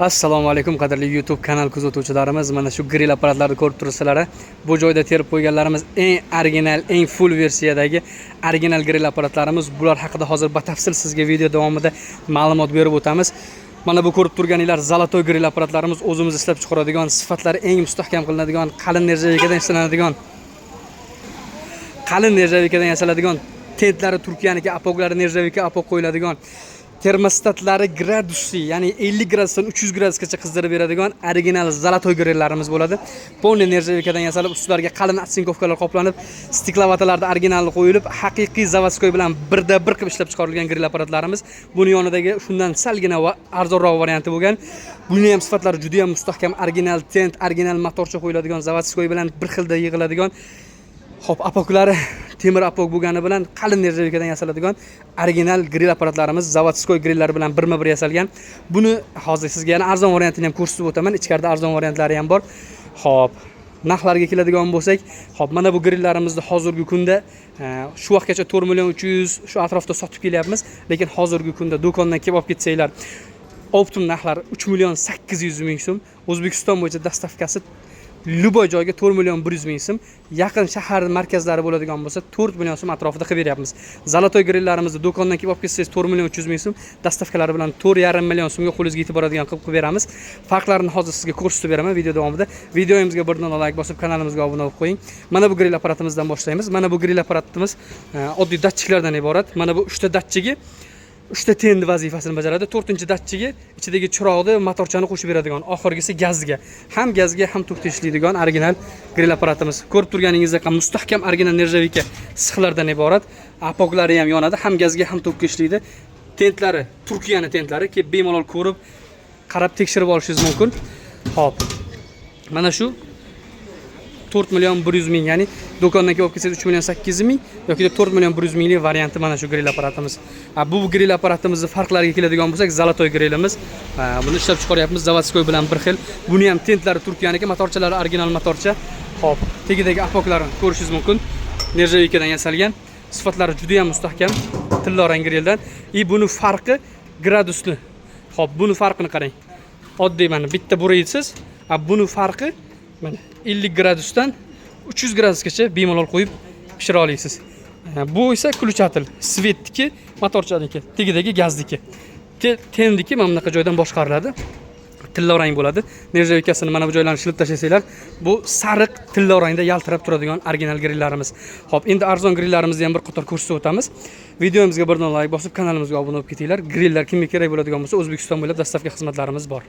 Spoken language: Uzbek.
Assalomu alaykum, qadrli YouTube kanal kuzatuvchilarimiz. Mana shu grill apparatlarni ko'rib turibsizlar. Bu joyda terib qo'yganlarimiz eng original, eng full versiyadagi original grill apparatlarimiz. Bular haqida hozir batafsil sizga video davomida ma'lumot berib o'tamiz. Mana bu ko'rib turganinglar золотой grill apparatlarimiz, o'zimiz ishlab chiqaradigan, sifatlari eng mustahkam qilinadigan, qalin нержавейка dan ishlanadigan, qalin нержавейка dan yasaladigan, tentlari Turkiyaniki, opoklari нержавейка opok qo'yiladigan, termostatlari gradusi, ya'ni 50 gradusdan 300 gradusgacha qizdirib beradigan original золотой grillarimiz bo'ladi. Полный нержавейка dan yasalib, ustilariga qalin оцинковка lar qoplanib, стекловата larda originali qo'yilib, haqiqiy заводской bilan birda bir qilib ishlab chiqarilgan grill apparatlarimiz. Buni yonidagi shundan salgina va arzonroq varianti bo'lgan. Buni ham sifatlari juda ham mustahkam, original tent, original motorcha qo'yiladigan, заводской bilan bir xilda yig'iladigan. Xo'p, apoklari temir apok bo'lgani bilan qalin нержавейка dan yasaladigan original grill apparatlarimiz, заводской grillar bilan birma-bir yasalgan. Buni hozir sizga yana arzon variantini ham ko'rsatib o'taman. Ichkarida arzon variantlari ham bor. Xo'p, narxlarga keladigan bo'lsak, xo'p, mana bu grilllarimizni hozirgi kunda shu vaqtgacha 4 million 300 shu atrofda sotib kelyapmiz, lekin hozirgi kunda do'kondan kelib olib ketsanglar, оптом narxlari 3 million 800 ming so'm. O'zbekiston bo'yicha доставка si любой joyga 4 million 100 ming so'm. Yaqin shahar markazlari bo'ladigan bo'lsa, 4 million so'm atrofida qilib beryapmiz. Золотой grilllarimizni do'kondan kelib olib ketsangiz, 4 million 300 ming so'm, доставка lari bilan 4,5 million so'mga qo'lingizga yetib boradigan qilib qilib beramiz. Farqlarini hozir sizga ko'rsatib beraman video davomida. Videomizga bir dona layk bosib, kanalimizga obuna bo'lib qo'ying. Mana bu grill apparatimizdan boshlaymiz. Mana bu grill apparatimiz oddiy datchiklardan iborat. Mana bu 3 ta datchigi 3 ta tend vazifasini bajaradi. To'rtinchi datchigi ichidagi chiroqni, motorchani qo'shib beradigan. Oxirgisi gazga, ham gazga, ham tokda ishlaydigan original grill apparatimiz. Ko'rib turganingizdek, mustahkam original нержавейка sixlardan iborat. Apoklari ham yonadi, ham gazga, ham tokka ishlaydi. Tentlari Turkiyani tentlari, kelib bemalol ko'rib, qarab, tekshirib olishingiz mumkin. Xo'p, mana shu 4 million 100 ming, ya'ni do'kondan kelib olib kelsangiz 3 million 800 ming yoki 4 million 100 minglik varianti mana shu grill apparatimiz. Bu grill apparatimizni farqlariga keladigan bo'lsak, золотой grillimiz. Buni ishlab chiqaryapmiz заводской bilan bir xil. Buni ham tentlari Turkiyaniki, motorchalari original motorcha. Xo'p, tagidagi apoklarini ko'rishingiz mumkin. Нержавейка dan yasalgan. Sifatlari juda ham mustahkam. Tillarang grilldan. И buni farqi gradusni. Xo'p, buni farqini qarang. Oddiy mana bitta buraysiz, buni farqi mana 50 gradusdan 300 gradusgacha bemalol qo'yib pishira olasiz. Bu esa включатель, свет niki, motorchaniki, tagidagi gazniki. Tendiki mana bunaqa joydan boshqariladi. Tillarang bo'ladi. Нержавейка sini mana bu joylarni shilib tashlasanglar, bu sariq tillarangda yaltirab turadigan original grillarimiz. Xo'p, endi arzon grilllarimizni ham bir qator ko'rsatib o'tamiz. Videomizga bir dona layk bosib, kanalimizga obuna bo'lib ketinglar. Grillar kimga kerak bo'ladigan bo'lsa, O'zbekiston bo'ylab доставка xizmatlarimiz bor.